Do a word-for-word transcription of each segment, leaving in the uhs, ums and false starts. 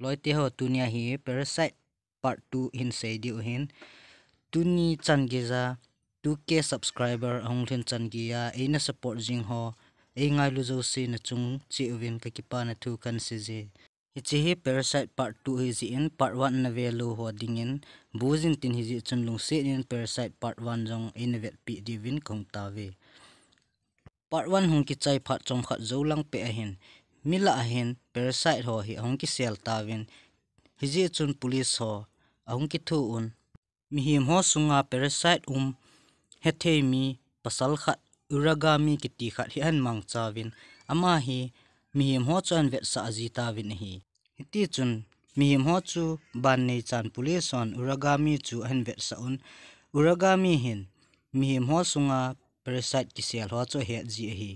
Loite ho, tunia hi Parasite part two hin sei diu hin. Tuni chan geija two K subscriber ahung lhin chan geija eina support jing ho, eingailu jouse nachung cheh uvin kakipana thu kahin seije. Hiche hi Parasite part two hijeh in part one navelou ho dingin bujin tin, hijeh chun lungset in Parasite part one jong eina vetpeh diuvin kahung tauve. Part one hung kichai phat chomkhat jou lang peh ahin, mi lah ahin parasite ho hi ahung kisel tauvin, hijeh chun police ho ahung kitho un, mihem ho sunga parasite um hethei mi pasal khat, Uragami kiti khat hi ahin mangchauvin, ama hi mihem ho chu ahin vetsah ji tauvin ahi. Hitichun mihem ho chu ban neichan police hon Uragami chu ahin vetsah un, Uragami hin mihem ho sunga parasite kisel ho chu ahet ji ahi.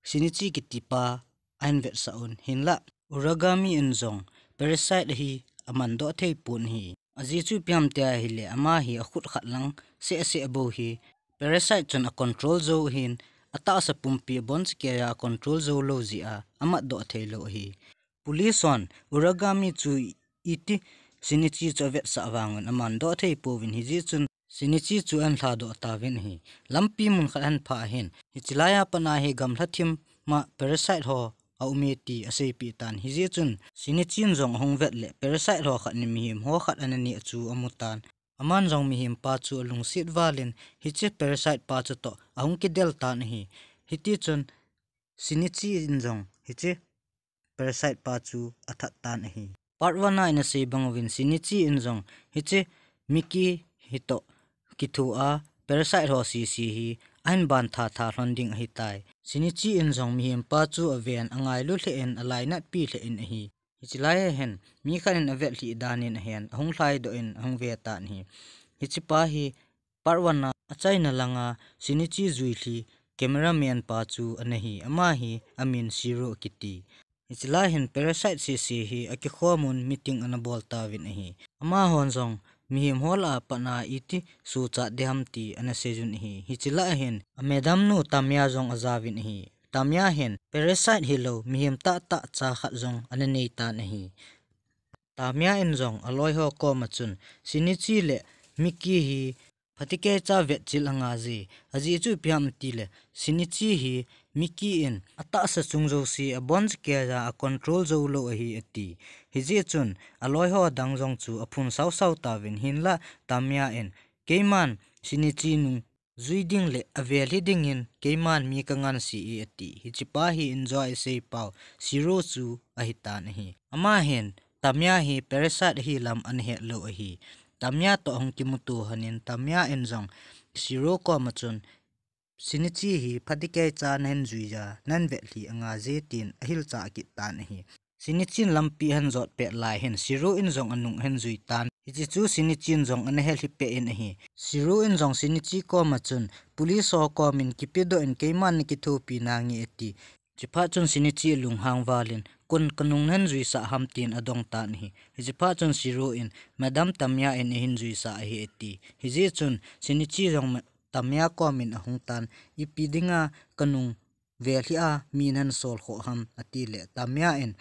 Shinichi kitipa ahin vetsah un, hinlah Uragami in jong parasite ahi amandoh thei pon ahi. Ajeh chu ipi ham tia ahile, ama hi akhut khat lang sehseh bou hi parasite chun acontrol jou ahin, atahsa pumpi abonchakeiya acontrol jou lou jeh a amatdoh theilou ahi. Police hon Uragami chu iti Shinichi chu avetsah vangun amandoh thei pouvin, hijeh chun Shinichi chu ahin lhadoh tauvin ahi. Lampi mun khat ahin phah ahin, hiche laiya pat a hi gamlha thim ma parasite ho aume ti aseipeh tan, hijeh chun Shinichi in jong ahung vet le parasite ho khat in mihem ho khat ana neh chu amu tan. Aman jong mihem pa chu alungset val in hiche parasite pa chutoh ahung kidel tan ahi. Hitichun Shinichi in jong hiche parasite pa chu athat tan ahi. Part one a ina sei bang uvin Shinichi in jong hiche Miki hitoh kithoa parasite ho sese hi ahin ban thatha lhon ding ahitai. Shinichi in jong mihem pa chu aven, angailu lheh in, alainatpi lheh in ahi. Hiche laiya hin mi khat in avet lhih dan in ahen, ahung lhaidoh in ahung ve tan ahi. Hiche pa hi part one a achaina langa Shinichi juilhi cameraman pa chu ana hi, ama hi amin Shiro akiti. Hiche lai hin parasite sese hi akikhom un meeting ana bol tauvin ahi. Amahon jong mihem ho lah a pat a iti sochat ding ham ti ana seijun ahi. Hiche lah a hin a madam nu Tamiya jong ajauvin ahi. Tamiya hin parasite hilou mihem tahtah cha khat jong ana neitan ahi. Tamiya in jong aloi ho koma chun Shinichi le Miki hi phatecha vet chil angaije. Ajeh chu ipi ham itile Shinichi hi Miki in atahsa chung jouse abonchakeiya acontrol jou lou ahi ati. Hijeh chun aloi ho dang jong chu aphun sausau tauvin, hinlah Tamiya in keiman Shinichi nungjui ding le avel hi dingin keiman mi kangansei e ati. Hiche pa hi injo a isei pau Shiro chu ahitan ahi. Ama hin Tamiya hi parasite ahi lam ana het lou ahi. Tamiya toh ahung kimuto lhon in Tamiya in jong Shiro koma chun Shinichi hi phatecha nahin juiya nahin vetlhi angaije tin ahilchah kit tan ahi. Shinichi in lampi ahin jot pet lai hin Shiro in jong anung ahin jui tan. Hiche chu Shinichi in jong ana helhi peh in ahi. Shiro in jong Shinichi koma chun police ho komin kipedoh in keiman nakithopi nange ati. Chuphat chun Shinichi alunghang val in, kon kanung nahin juisah ham tin adong tan ahi. Hichephat chun Shiro in Madam Tamiya in eihin juisah ahi ati. Hijeh chun Shinichi jong ma-, Tamiya komin ahung tan, ipi dinga kanung vetlhi a mi nahin sol khoh ham atile Tamiya in,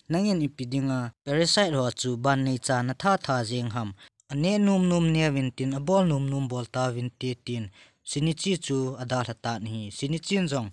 nangin ipi dinga parasite ho chu ban neicha natha tha jeng ham. Aneh nom nom neuvin tin abol nom nom bol tauvin te tin Shinichi chu adalha tan ahi. Shinichi in jong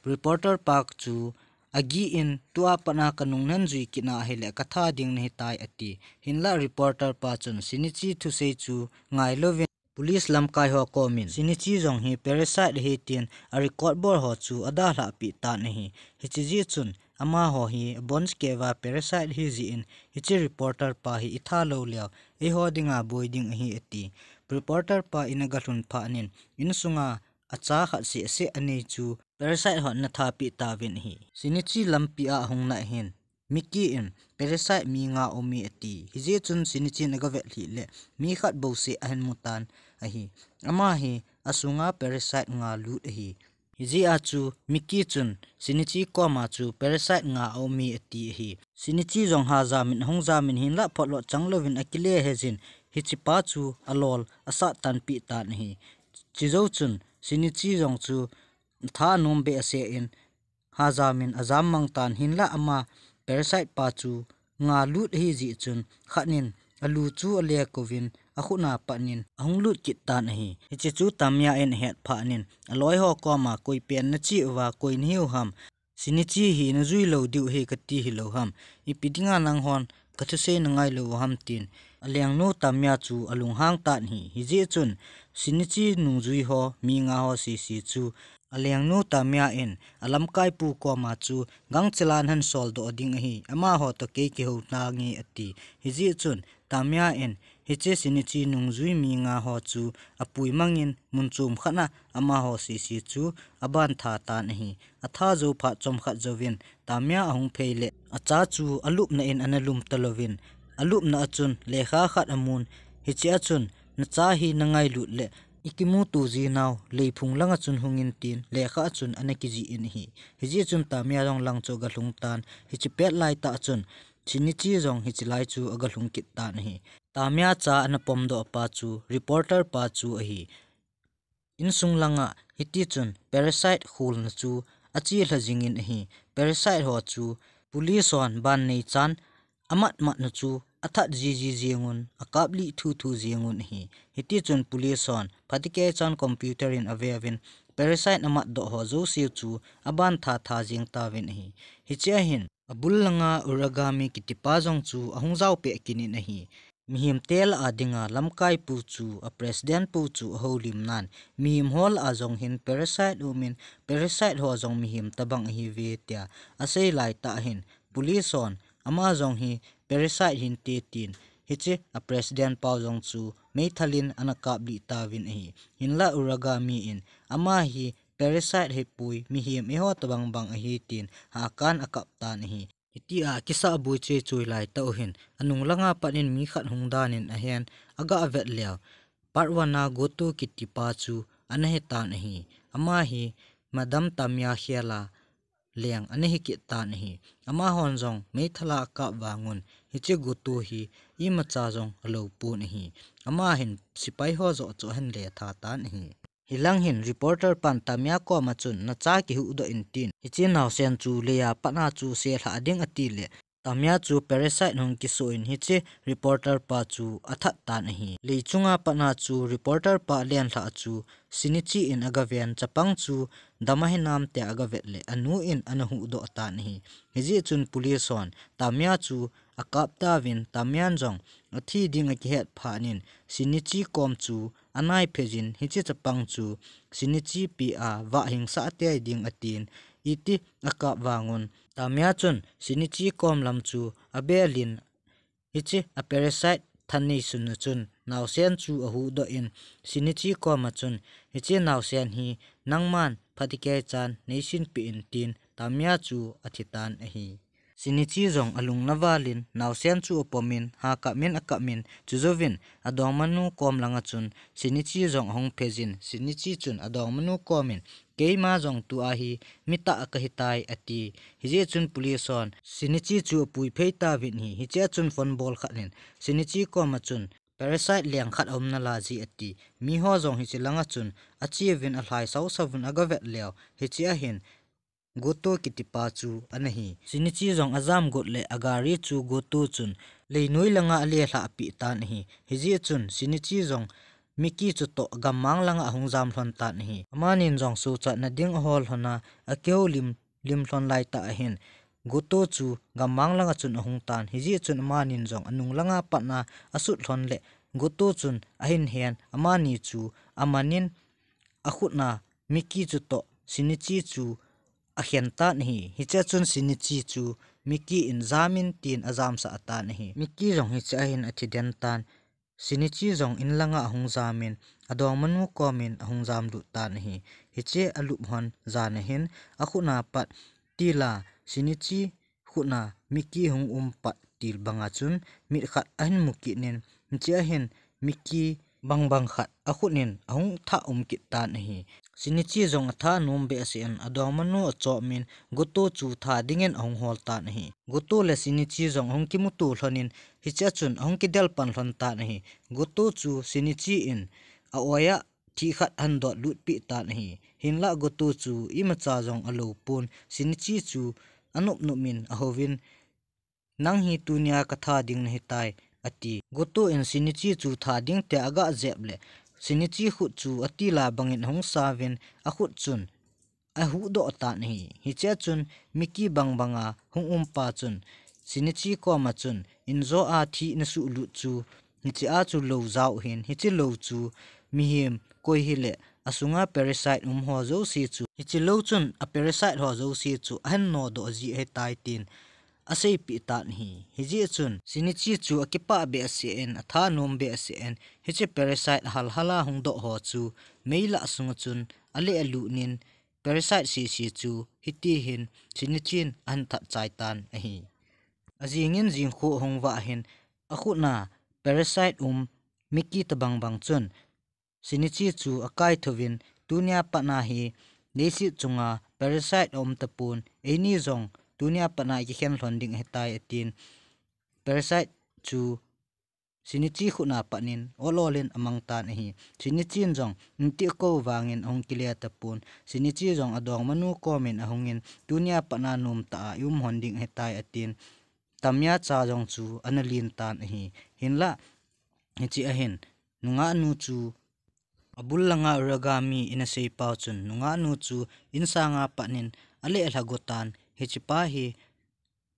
reporter pa chu agih in tua pat a kanung nahin jui kit na ahile katha ding nahitai ati. Hinlah reporter pa chun Shinichi thusei chu ngailouvin police lamkai ho komin Shinichi jong hi parasite ahi tin a record bol ho chu adalhah peh tan ahi. Hiche jeh chun amaho hi abonchakeiya parasite ahi jeh in hiche reporter pa hi itha lou leu eiho dinga boi ding ahi ati. Reporter pa in agalhun phat in insunga acha khat seh seh anei chu parasite hon ana thapeh tauvin ahi. Shinichi lampi a ahung nai hin Miki in parasite mi nga aume ati. Hijeh chun Shinichi in agavetlhi le mi khat bouseh ahin mutan ahi. Ama hi asunga parasite nga lut ahi. Hijeh a chu Miki chun Shinichi koma chu parasite nga aume ati ahi. Shinichi jong hajamin ahung jamin hinlah phot lou chang louvin akile hejin hichepa chu alol asat tanpeh tan ahi. Chujou chun Shinichi jong chu tha anom behseh in hajamin ajam mang tan hinlah ama parasite pa chu nga lut ahi jeh chun khat in alu chu ale kouvin akhut a pat in ahung lut kit tan ahi. Hiche chu Tamia in ahet phat in aloi ho koma koi pen nache uva, koi nahiu ham, Shinichi hi najui lou diu ahi kati hilou ham, ipi dinga nanghon kathusei nangai lou u ham tin alengnu Tamia chu alunghang tan ahi. Hijeh chun Shinichi nungjui ho mi nga ho sese chu alengnu Tamia in alamkaipu koma chu gangchela nahin soldoh ding ahi, amaho toh kei kihou tange ati. Hijeh chun Tamia in hiche Shinichi nungjui mi nga ho chu apui mangin mun chom khat a amaho sese chu aban tha tan ahi. Atha jou phat chomkhat jouvin Tamia ahung phei le acha chu alupna in ana lum talouvin, alupna a chun lekha khat amun, hiche a chun, nacha hi nangailut le ikimuto jinau leiphung langa chun hungin tin lekha a chun ana kijih in ahi. Hijeh chun Tamia jong lang chu agalhung tan, hiche pet laitah chun Shinichi jong hiche lai chu agalhung kit tan ahi. Tamia cha ana pomdoh pa chu reporter pa chu ahi. Insung langa hiti chun parasite kholna chu achelha jingin ahi. Parasite ho chu police hon ban neichan amat matna chu athat jiji jingun, akaplih thuthu jingun ahi. Hiti chun police hon phatecha chan computer in aveuvin parasite amatdoh ho jouse chu aban thatha jing tauvin ahi. Hiche a hin abul langa Uragami kitipa jong chu ahung jaopeh kit in ahi. Mihem te lah a dinga lamkaipu chu, a president pu chu ahoulim nan, mihem ho lah a jong hin parasite umin, parasite ho jong mihem tabang ahiuve tia asei laitah hin police hon ama jong hi parasite hinte tin, hiche a president pau jong chu meithal in ana kaplih tauvin ahi. Hinlah Uragami in ama hi parasite ahipoi, mihem eiho tabang bang ahi tin hakan akap tan ahi. Hitia akisah boi cheh choi laitah u hin anung langa pat in mi khat hung dan in ahen, aga vet leu Part one a Goto kitipa chu ana hitan ahi. Ama hi Madam Tamia khela leng ana hikit tan ahi. Amahon jong meithal a akap vangun hiche Goto hi imacha jong alou pon ahi. Ama hin sepai ho joh chu ahin letha tan ahi. Hilang hin reporter pan Tamia koma chun nacha kihuhdoh in tin, hiche naosen chu leiya pat a chu selhah ding ati le Tamia chu parasite hung kisoh in hiche reporter pa chu athat tan ahi. Lei chunga pat a chu reporter pa alenlhah chu Shinichi in agaven, chapang chu dam ahinam tia agavet le anu in ana huhdoh tan ahi. Hijeh chun police hon Tamia chu akap tauvin, Tamian jong athi ding akihet phat in Shinichi kom chu anaiphei jin, hiche chapang chu Shinichi pia vah hingsah tei ding atin, iti akap vangun Tamia chun Shinichi kom lam chu abel in, hiche a parasite than neisun a chun naosen chu ahuhdoh in, Shinichi koma chun hiche naosen hi nangman phatecha chan neisinpeh in tin Tamia chu athi tan ahi. Shinichi jong alung naval in naosen chu apom in, hakap in akap in, chujouvin adongmanu kom langa chun Shinichi jong ahung phei jin, Shinichi chun adongmanu kom in, keima jong tua hi mi tah kahitai ati. Hijeh chun police hon Shinichi chu apui phei tauvin ahi. Hiche a chun phone bol khat in Shinichi koma chun parasite leng khat aum nalai ji ati. Miho jong hiche langa chun acheuvin alhai sausau vin agavet leu hiche a hin Goto kitipa chu ana hi. Shinichi jong ajam got le agari chu Goto chun leinoi langa alelhah peh tan ahi. Hijeh chun Shinichi jong Miki chutoh gammang langa ahung jam lhon tan ahi. Amanin jong sochatna ding ahol lhon a, akihoulim lim lhon laitah ahin Goto chu gammang langa chun ahung tan. Hijeh chun amanin jong anung langa pat a asut lhon le Goto chun ahin hen, amani chu aman in akhut a Miki chutoh Shinichi chu akhen tan ahi. Hiche a chun Shinichi chu Miki in jam in tin ajamsah tan ahi. Miki jong hiche a hin athi den tan. Shinichi jong in langa ahung jam in adongmanu kom in ahung jam lut tan ahi. Hiche alup lhon jan a hin akhut a pat til a Shinichi khut a Miki hung um pat til banga chun mit khat ahin mu kit in, hiche a hin Miki bangbang khat akhut in ahung thah um kit tan ahi. Shinichi jong atha nom behseh in adongmanu achom in Goto chu tha dingin ahung hol tan ahi. Goto le Shinichi jong ahung kimuto lhon in hiche a chun ahung kidel pan lhon tan ahi. Goto chu Shinichi in a-oi a thih khat ahin dot lut peh tan ahi. Hinlah Goto chu imacha jong alou pon, Shinichi chu anop nop in ahouvin Nang hi tunia katha ding nahitai, ati. Goto in Shinichi chu tha ding tia agah jep le, Shinichi khut chu atila bangin ahung sauvin, akhut chun ahuhdoh tan ahi. Hichea chun Miki bangbanga hung umpa chun Shinichi koma chun, injo a thi nasuhlut chu, hichea chu lou jao hin, hiche lou chu mihem koi hile asunga parasite um ho jouse chu, hiche lou chun a parasite ho jouse chu ahin nodoh ji ahitai tin aseipeh tan ahi. Hijeh chun Shinichi chu akipah behseh in, athanom behseh in, hiche parasite ahalhal a hungdoh ho chu meilah sunga chun aleh alut in, parasite sese chu hitihin Shinichi in ahin that chai tan ahi. Ajingin jingkho ahung vah hin, akhut a parasite um Miki tobang bang chun Shinichi chu akaithouvin, tunia pat a hi leiset chunga parasite aum tapon, eini jong tunia pat a ikikhen lhon ding ahitai, atin, parasite chu Shinichi khut a pat in ol ol in amang tan ahi. Shinichi in jong inti akou vangin ahung kile tapon, Shinichi jong adongmanu komin ahungin, tunia pat a nomtah a ium lhon ding ahitai, atin, Tamiya cha jong chu ana len tan ahi. Hinlah, hichea hin nungahnu chu abul langa Uragami in asei pau chun, nungahnu chu insanga pat in aleh alha go tan, hichepa hi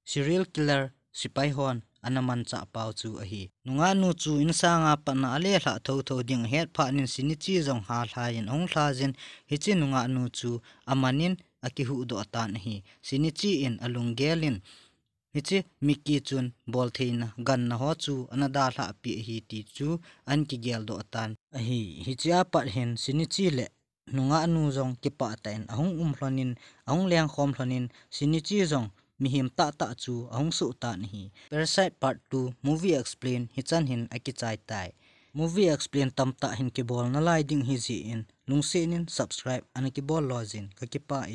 serial killer sepai hon ana manchah pau chu ahi. Nungahnu chu insanga pat a aleh alha thotho ding ahet phat in Shinichi jong halhai in ahung lhajin, hiche nungahnu chu amanin akihuhdoh tan ahi. Shinichi in alunggel in, hiche Miki chun boltheina ganna ho chu ana dalhah peh ahi ti chu ahin kigeldoh tan ahi. Hichea pat hin Shinichi le nungahnu jong kipah tah in ahung um lhonin, ahung lengkhom lhonin, Shinichi jong mihem tahtah chu ahung soh tan ahi. Parasite Part two Movie Explain hichan hin akichai tai. Movie Explain tamtah hin kibol nalai ding ahijeh in, lungset in subscribe ana kibol lou jin, kakipah e.